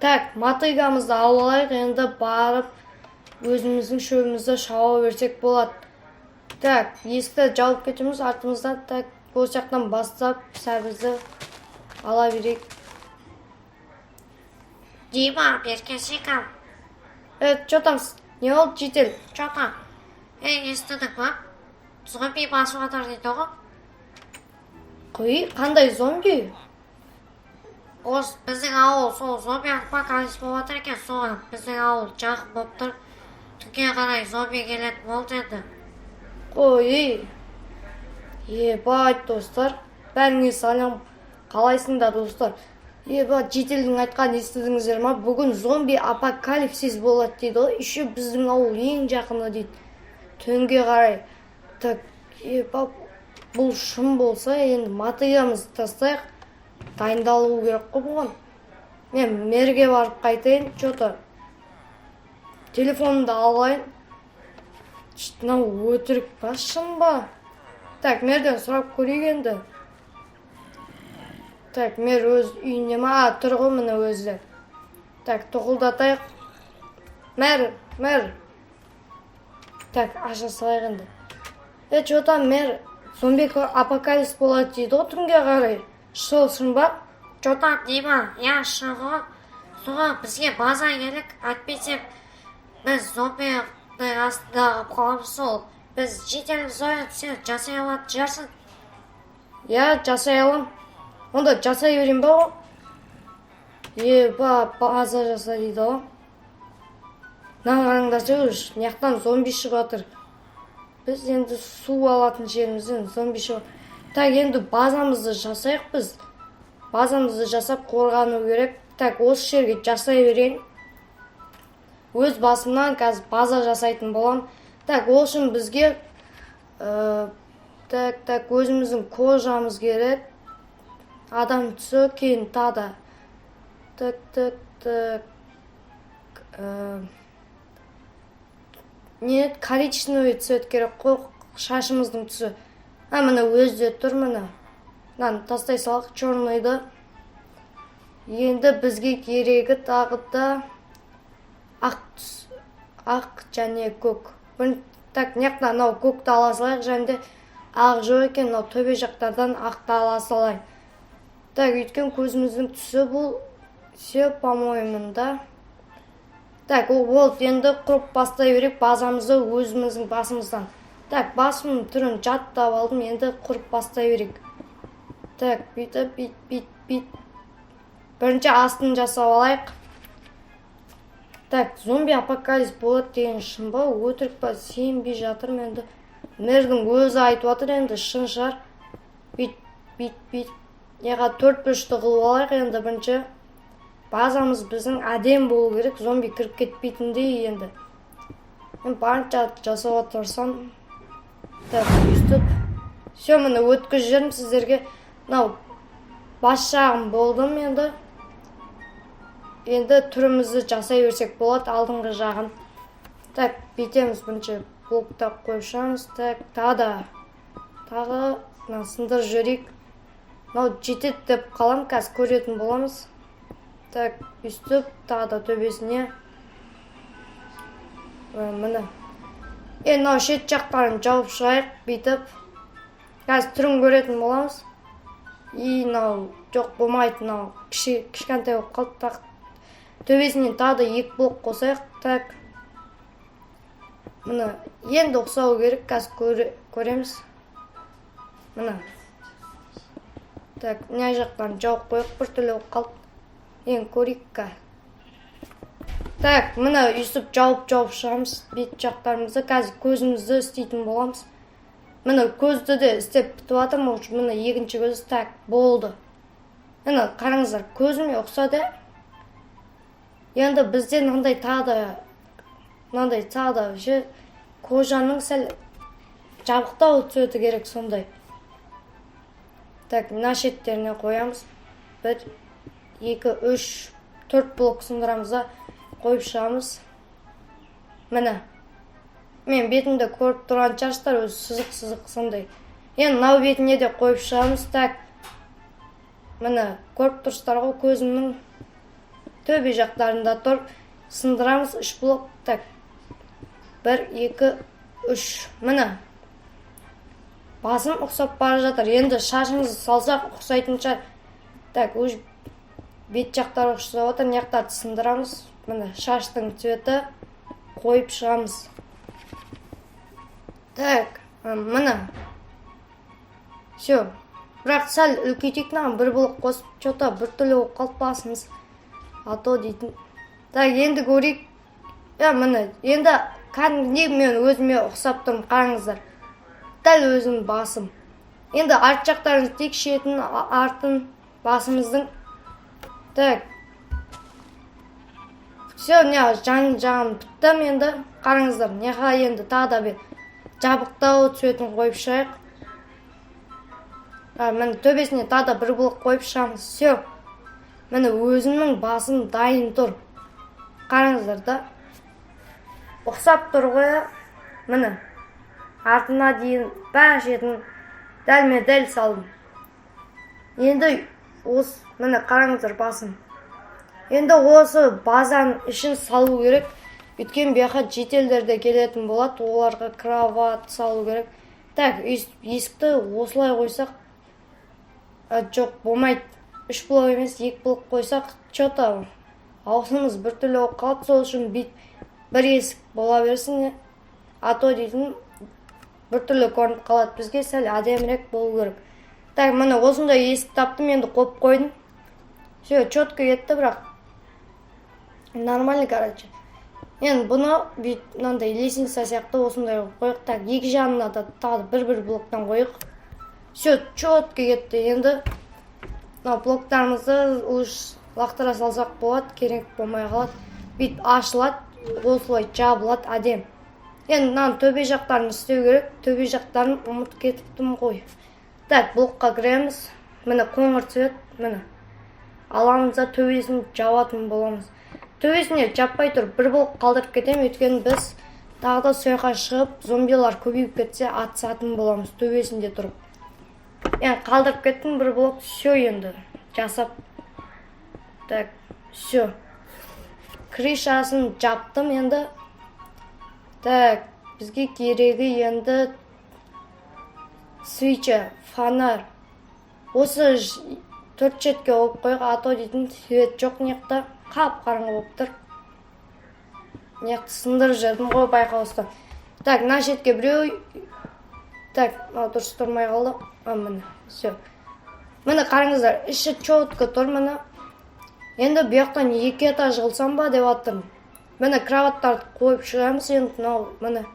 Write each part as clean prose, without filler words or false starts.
Так, мотыгамызды алып алайық, енді барып өзіміздің шөбімізді шауа берсек болады. Так, есікті жауып кетеміз артымыздан. Так, осы жақтан бастап сәбізді ала берейік. Дима, бері келсей. Е, че там, не болды, житель? Че там? Ей, естідің ба? Зомби басып жатыр дейді ғой. Құй, қандай зомби? Осы біздің ауыл сол зомби апокалипсис болып жатыр екен, соған біздің ауыл жақын болып тұр. Түнге қарай зомби келетін болды енді. Қой, ебать, достар, бәріңе сәлем, қалайсыңдар, достар? Ебать, жительдің айтқанын естідіңіздер ма? Бүгін зомби апокалипсис болады дейді ғой, еще біздің ауыл ең жақыны дейді, түнге қарай. Так, еба, бұл шын болса, енді мотыгамызды тастайық, дайындалу керек қой бұған. Мен мерге барып қайтайын, че то телефонымды алайын. Мынау өтірік па, шын ба? Так, мерден сұрап көрейік енді. Так, мэр өз үйінде ма? А, тұр ғой, міне, өзі. Так, тоқылдатайық. Мэр, мэр! Так, аша салайық енді. Е, че там, мэр, зомби апокалипсис болады дейді ғой түнге қарай, сол шын ба? Че там, Дима, иә, шын ғой. Соған бізге база керек, әйтпесе біз зомбидің астында қалып қаламыз сол. Біз жительміз ғой енді, сен жасай алатын шығарсың. Иә, жасай аламын. Онда жасай берейін ба? Еба, база жаса дейді ғой. Мына қараңдаршы, мына жақтан зомби шығып жатыр. Біз енді су алатын жерімізден зомби шығып. Так, енді базамызды жасайық. Біз базамызды жасап қорғану керек. Так, осы жерге жасай берейін. Өз басымнан қазір база жасайтын боламын. Так, ол үшін бізге так, так, өзіміздің кожамыз керек, адам түсі. Кейін тағы да, так, так, так, не еді, коричневый цвет керек қой, шашымыздың түсі. А, міне, өзі де тұр, міне. Мынаны тастай салайық, черныйды. Енді бізге керегі тағы да ақ түс, ақ және көк. Так, мына жақтан мынау көкті ала салайық және де ақ жоқ екен, мынау төбе жақтардан ақты ала салайын. Так, өйткені көзіміздің түсі бұл. Все, по моему, да. Так, ол болды. Енді құрып бастай берейік базамызды өзіміздің басымыздан. Так, басымның түрін жаттап алдым, енді құрып бастай берейік. Так, бүйтіп, бүйтіп, бүйтіп, бүйтіп, бірінші астын жасап алайық. Так, зомби апокалипсис болады деген шын ба, өтірік па, сенбей жатырмын. Енді мэрдің өзі айтып жатыр, енді шын шығар. Бүйтіп, бүйтіп, бүйтіп, неға төрт бұрышты қылып алайық. Енді бірінші базамыз біздің әдемі болу керек, зомби кіріп кетпейтіндей. Енді мен барынша жасауға тырысамын. Так, өйстіп, все, міне, өткізіп жібердім сіздерге. Мынау бас жағым болдым. Енді түрімізді жасай берсек болады, алдыңғы жағын. Так, бүйтеміз, бірінші блоктап қойып шығамыз. Так, тағы да, тағы мына сындырып жіберейік. Мынау жетеді деп қаламын, қазір көретін боламыз. Так, өйстіп, тағы да төбесіне. Міне, енді мынау шет жақтарын жауып шығайық бүйтіп. Қазір түрін көретін боламыз. И мынау жоқ, болмайды, мынау кішкентай болып қалды. Так, төбесінен тағы да екі блок қосайық. Так, міне, енді ұқсау керек, қазір көреміз. Міне. Так, мына жақтан жауып қояйық, біртүрлі болып қалды. Енді көрейік ка. Так, міне, өйстіп жауып, жауып шығамыз бет жақтарымызды. Қазір көзімізді істейтін боламыз. Міне, көзді де істеп бітіп жатырмын уже. Міне, екінші көз. Так, болды, міне, қараңыздар, көзіме ұқсады. Енді бізде мынандай, тағы да мынандай, тағы да вообще кожаның сәл жабықтау цветі керек сондай. Так, мына шеттеріне қоямыз. Бір, екі, үш, төрт блок сындырамыз да, қойып шығамыз. Міне, мен бетімді көріп тұрған шығарсыздар, өзі сызық сызық сондай. Енді мынау бетіне де қойып шығамыз. Так, міне, көріп тұрсыздар ғой көзімнің. Төбе жақтарында тұр. Сындырамыз үш блок. Так, бір, екі, үш. Міне, басым ұқсап бара жатыр. Енді шашымызды салсақ, ұқсайтын шығар. Так, өз бет жақтары ұқсап жатыр. Мына жақтарды сындырамыз. Міне, шаштың цветі қойып шығамыз. Так, міне, все. Бірақ сәл үлкейтейік мынаны, бір блок қосып. Че-то біртүрлі болып қалды басымыз, а то дейтін. Так, енді көрейік. Иә, міне, енді кәдімгідей мен өзіме ұқсап тұрмын. Қараңыздар, дәл өзімнің басым. Енді арт жақтарын тек шетін, артын басымыздың. Так, все, міне, жан жағым бітті. Енді қараңыздар, мына енді тағы да бір жабықтау цветін қойып шығайық. А, міне, төбесіне тағы да бір блок қойып шығамыз. Все, міне, өзімнің басым дайын тұр. Қараңыздар да, ұқсап тұр ғой, иә? Міне, артына дейін бәрі шетін дәлме дәл салдым. Енді осы, міне, қараңыздар, басым. Енді осы базаның ішін салу керек, өйткені бұл жаққа жительдер де келетін болады, оларға кровать салу керек. Так, есікті осылай қойсақ, а, жоқ, болмайды. Үш блок емес, екі блок қойсақ, че-то аузымыз біртүрлі болып қалады. Сол үшін бүйтіп бір есік бола берсін, а то дейтін біртүрлі көрініп қалады. Бізге сәл әдемірек болу керек. Так, міне, осындай есік таптым, енді қойып қойдым. Все, четко кетті, бірақ нормально. Короче, енді бұны бүйтіп мынандай лестница сияқты осындай қойып қояйық. Так, екі жағына да тағы бір бір блоктан қояйық. Все, четко кетті. Енді мына блоктарымызды уж лақтыра салсақ болады, керек болмай қалады. Бүйтіп ашылады, осылай жабылады, әдемі. Енді мынаның төбе жақтарын істеу керек. Төбе жақтарын ұмытып кетіптім ғой. Так, блокқа кіреміз. Міне, қоңыр цвет, міне, аламыз да төбесін жабатын боламыз. Төбесіне жаппай тұрып, бір блок қалдырып кетемін, өйткені біз тағы да сол жаққа шығып, зомбилар көбейіп кетсе, атысатын боламыз төбесінде тұрып. Енді қалдырып кеттім бір блок. Все, енді жасап. Так, все, крышасын жаптым енді. Так, бізге керегі енді свеча, фонарь. Осы төрт шетке қойып қояйық, а то дейтін свет жоқ мына жақта, қап қараңғы болып тұр. Мына жақты сындырып жібердім ғой байқаусызда. Так, мына шетке біреу. Так, мынау дұрыс тұрмай қалды. А, міне, все, міне, қараңыздар, іші четко тұр. Міне, енді бұл жақтан екі этаж қылсам ба деп жатырмын. Міне, кроваттарды қойып шығамыз енді. Мынау, міне,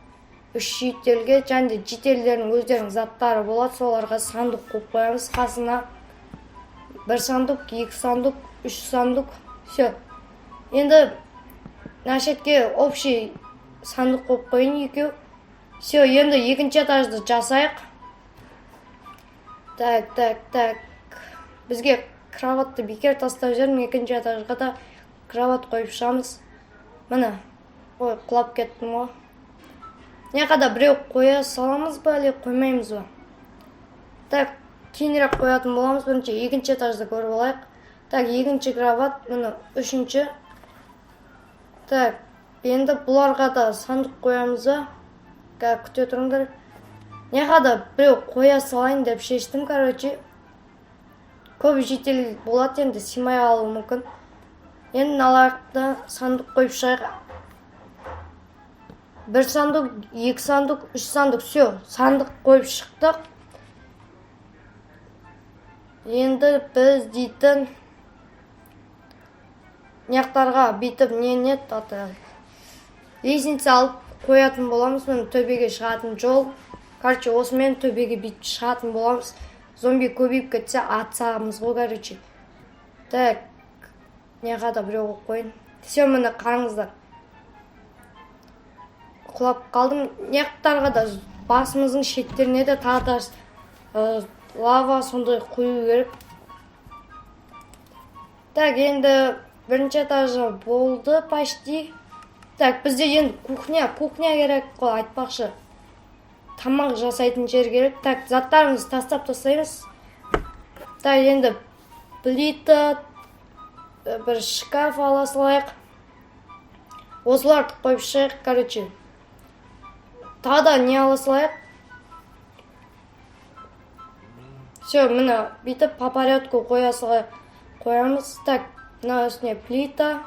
үш жительге және де жительдердің өздерінің заттары болады, соларға сандық қойып қоямыз қасына. Бір сандық, екі сандық, үш сандық. Все, енді мына шетке общий сандық қойып қояйын, екеу. Все, енді екінші этажды жасайық. Так, так, так, бізге кроватты бекер тастап жібердім. Екінші этажға да кровать қойып шығамыз. Міне, ой, құлап кеттім ғой. Мына жаққа да біреу қоя саламыз ба или қоймаймыз ба? Так, кейінірек қоятын боламыз. Бірінші екінші этажды көріп алайық. Так, екінші кровать, міне, үшінші. Так, енді бұларға да сандық қоямыз ба? Қазір, күте тұрыңдар. Мына жаққа да біреу қоя салайын деп шештім. Короче, көп житель болады енді, сыймай қалуы мүмкін. Енді мыналарды сандық қойып шығайық. Бір сандық, екі сандық, үш сандық. Все, сандық қойып шықтық. Енді біз дейтін мына бүйтіп не не аты, лестница алып қоятын боламыз. Міне, төбеге шығатын жол. Короче, осымен төбеге бүйтіп шығатын боламыз. Зомби көбейіп кетсе, атсамыз ғой, короче. Так, мына да біреу қойып қояйын. Все, міне, қараңыздар, құлап қалдым. Мына да басымыздың шеттеріне де тағы да лава сондай құю керек. Так, енді бірінші этажы болды почти. Так, бізде енді кухня керек қой, айтпақшы, тамақ жасайтын жер керек. Так, заттарымызды тастап тастаймыз. Так, енді плита, бір шкаф ала салайық. Осыларды қойып шығайық, короче. Тағы да не ала салайық? Все, міне бүйтіп по порядку қоя салайық. Қоямыз. Так, мына үстіне плита.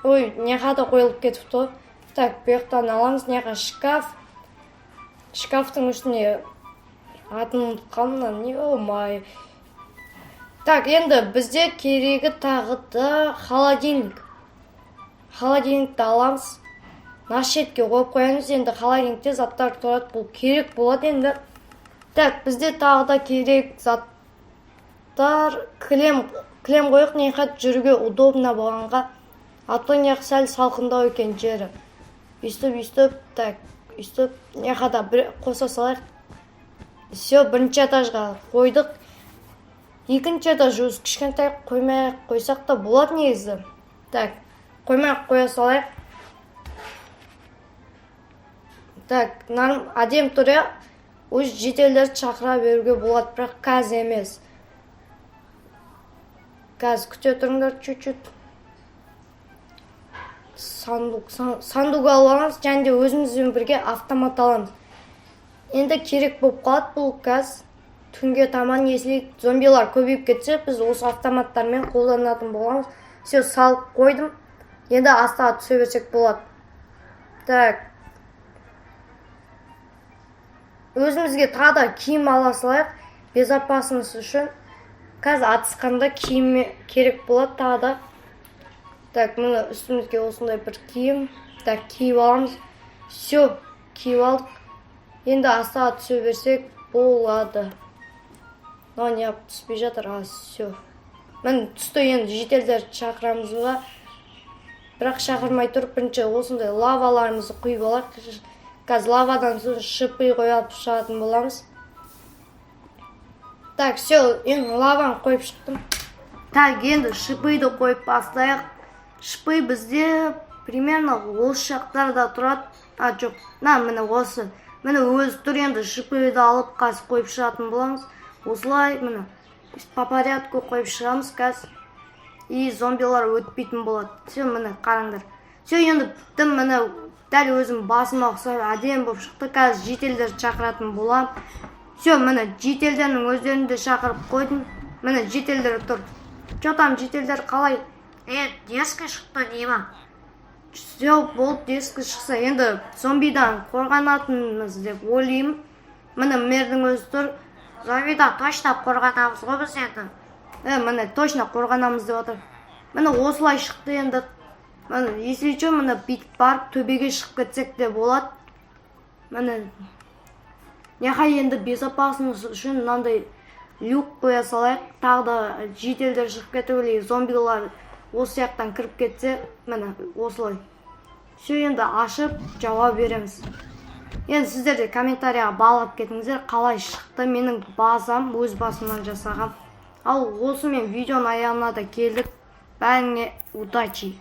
Ой, неға да қойылып кетіпті ғой. Так, бұл жақтан аламыз, неға шкаф. Шкафтың үстіне атын ұмытып қалдым мына, не, о май. Так, енді бізде керегі тағы да холодильник. Холодильникті аламыз. Мына шетке қойып қоямыз. Енді холодильникте заттар тұрады, бұл керек болады енді. Так, бізде тағы да керек заттар кілем, кілем қойық, неға жүруге удобно болғанға. А то неғып сәл салқындау екен жері. Өйстіп, өйстіп, так, өйстіп, неға да бір қоса салайық. Все, бірінші этажға қойдық. Екінші этаж өзі кішкентай, қоймай ақ қойсақ та болады негізі. Так, қоймай ақ қоя салайық. Так, әдемі тұр, иә. Өз жительдерді шақыра беруге болады, бірақ қазір емес. Қазір күте тұрыңдар чуть-чуть. Сандук, сандук алып аламыз, және де өзімізбен бірге автомат аламыз. Енді керек болып қалады бұл қазір. Түнге таман если зомбилар көбейіп кетсе, біз осы автоматтармен қолданатын боламыз. Все, салып қойдым. Енді астыға түсе берсек болады. Так. Өзімізге тағы да киім ала салайық, безопасность үшін. Қазір атысқанда киім керек болады тағы да. Так, міне үстімізге осындай бір киім. Так, киіп аламыз. Все, киіп алдық. Енді астыға түсе берсек болады. Мынау неғып түспей жатыр? А, все. Міне түсті, енді жительдерді шақырамыз ба? Бірақ шақырмай тұрып бірінші осындай лаваларымызды құйып алайық. Қазір лавадан соң шипы қойып шығатын боламыз. Так, все, енді лаваны қойып шықтым. Так, енді шипыды қойып бастайық. Шипы бізде примерно осы жақтарда тұрады. А, жоқ, мына міне осы. Міне өзі тұр, енді шипыды алып қазір қойып шығатын боламыз. Осылай, міне, по порядку қойып шығамыз қазір. И зомбилар өтпейтін болады. Все, міне, қараңдар. Все, енді біттім, міне, дәл өзім басыма ұқсап әдемі болып шықты. Қазір жительдерді шақыратын боламын. Все, міне, жительдердің өздерін де шақырып қойдым. Міне, жительдер тұр. Че там, жительдер қалай? Дерзкий шықты, не ма? Все, болды, дерзкий шықса, енді зомбидан қорғанатынбыз деп ойлаймын. Міне, мэрдің өзі тұр. Зомбидан точно қорғанамыз ғой біз енді. Міне, точно қорғанамыз деп отыр. Міне, осылай шықты енді. Міне, если че, міне, бүйтіп барып төбеге шығып кетсек те болады. Міне, неға енді безопасность үшін мынандай люк қоя салайық. Тағы да жительдер шығып кетіп, или зомбилар осы жақтан кіріп кетсе, міне, осылай. Все, енді ашып жауап береміз. Енді сіздер де комментарияға бағалап кетіңіздер, қалай шықты менің базам, өз басымнан жасаған. Ал осымен видеоның аяғына да келдік. Бәріңе удачи!